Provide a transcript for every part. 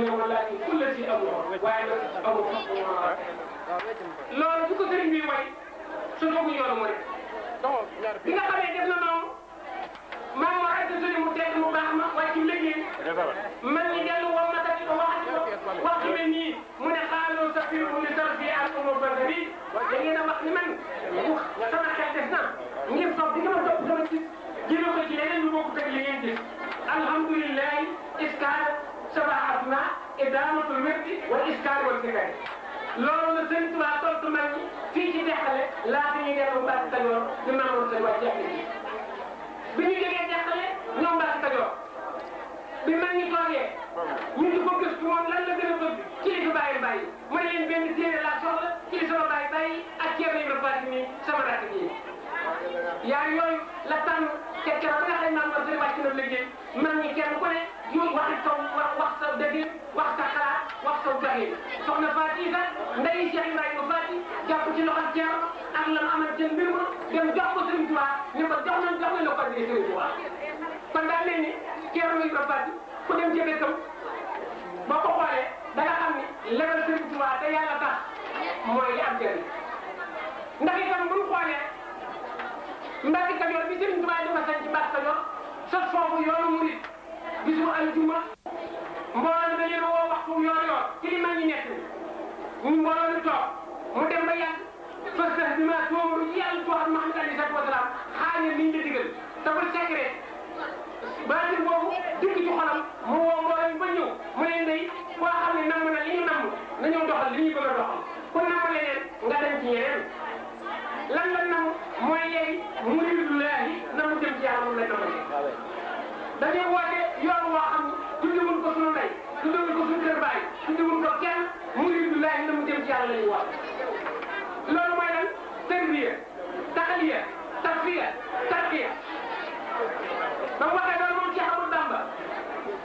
ne wallaahi kulla si amul waaye nag amul loolu bu ko sëriñ bi way su doogu yoonu mu rek bi nga xamee def na noonu maa moo ay sëriñ mu tedd mu baax ma waaye ci liggéey man ñi dellu woo ma kat wax ci mel nii mu ne xaaloo sa fir mu ne sar fii ak umur basari da ngeen a wax ni man sama xel des na ngir soog di nga ma topp sama gis jëloo ko ci leneen lu bokk teg li ngeen gis alhamdulilah iskaar sabaatna idamatul wirdi wal iskaar wal fikari loolu la sëñ Tuubaa tontu mag ñi fii ci Dexale laata ñuy dellu Mbacke Kajoor di maamoon seen waa jeex bi ñu jógee Dexale ñoom Mbacke Kajoor bi mag ñi toogee ñu ngi ko gëstu moom lan la gën a bëgg ci li fi bàyyi bàyyi mu ne leen benn téere laa soxla ci li sama bàyyi bàyyi ak Ceerno Ibra Faati nii sama rakk ji yaa yooyu la tànn te keroog bi nga xam ne maam Mor wàcc na liggéey mag ñi kenn ku ne yooyu wax sa dëgg wax sa xalaat wax sa doxin soxna Faati sax ndeyi Cheikh Ibrahima Faati jàpp ci loxo Ceerno ak la mu amal seen mbir ma dem jox ko Sëriñ Tuubaa ne ko jox nañ la ko di Sëriñ Tuubaa kon daal mel ni Ceerno Ibra Faati ku dem ci dëkkam boo ko xoolee da nga xam ni lebal Sëriñ Tuubaa te yàlla tax mooy li am njëriñ ndax itam bu ñu xoolee Mbacke Kajoor bi Sëriñ Tuubaa di ko sañ ci Mbacke Kajoor sos foofu yoonu murit bisu aljuma mbooloo da leen woo waxtu yoor ci li mag ñi nekk ñu mbooloo mi toog mu dem ba yàgg fas bi ma tóoru yàlla too xam Muhammad alayhi salaatu wa salaam xaañe liñ la digal te bu secret baatin boobu dikk ci xolam mu woo mbooloo mi ba ñëw mu leen day koo xam ne namm na li ñu namm nañoo doxal li ñu bëgg a doxal ku namm leneen nga dem ci ñeneen lan la namm mooy léegi muridullaahi na mu jëm ci yàlla moom la namale dañuy woote yoon woo xam ne tuddewuñ ko sunu ndey tuddewuñ ko sunu kër baay tuddewuñ ko kenn muridullaahi na mu jëm ci yàlla la ñuy woote loolu mooy lan tarbiya taxaliya tasfiya tarbiya ba mu waxee loolu moom Cheikh Ahmadou Bamba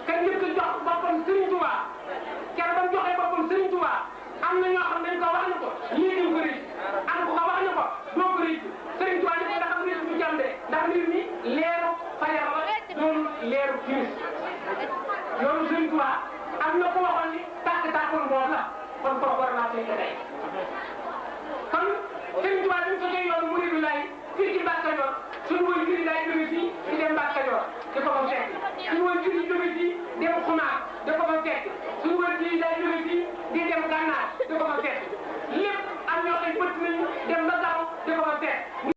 ka njëkk jox boppam Sëriñ Tuubaa kenn ba mu joxee boppam Sëriñ Tuubaa am na ñoo xam dañ ko wax ne ko lii dañ ko rëcc am ko wax ne ko doo ko rëcc Sëriñ Tuubaa ne ko ndax am rëcc bu jàmm de ndax mbir mi leeru fajar la doon leeru timis yoonu Sëriñ Tuubaa am na ko waxoon ni tàkk-tàkkoon boobu la kon kooku war naa fekk tey kon Sëriñ Tuubaa dañ ko jox yoonu muridullaahi fii ci Mbacke Kajoor suñu woy juri daay jóge fii di dem Mbacke Kajoor di ko fa fekk suñu woy juri jóge fii dem Xumaar di ko fa fekk suñu woy juri daay jóge fii di dem Gànnaar di ko fa fekk lépp am ñoo xam ne bët nañu dem ba gaaw di ko fa fekk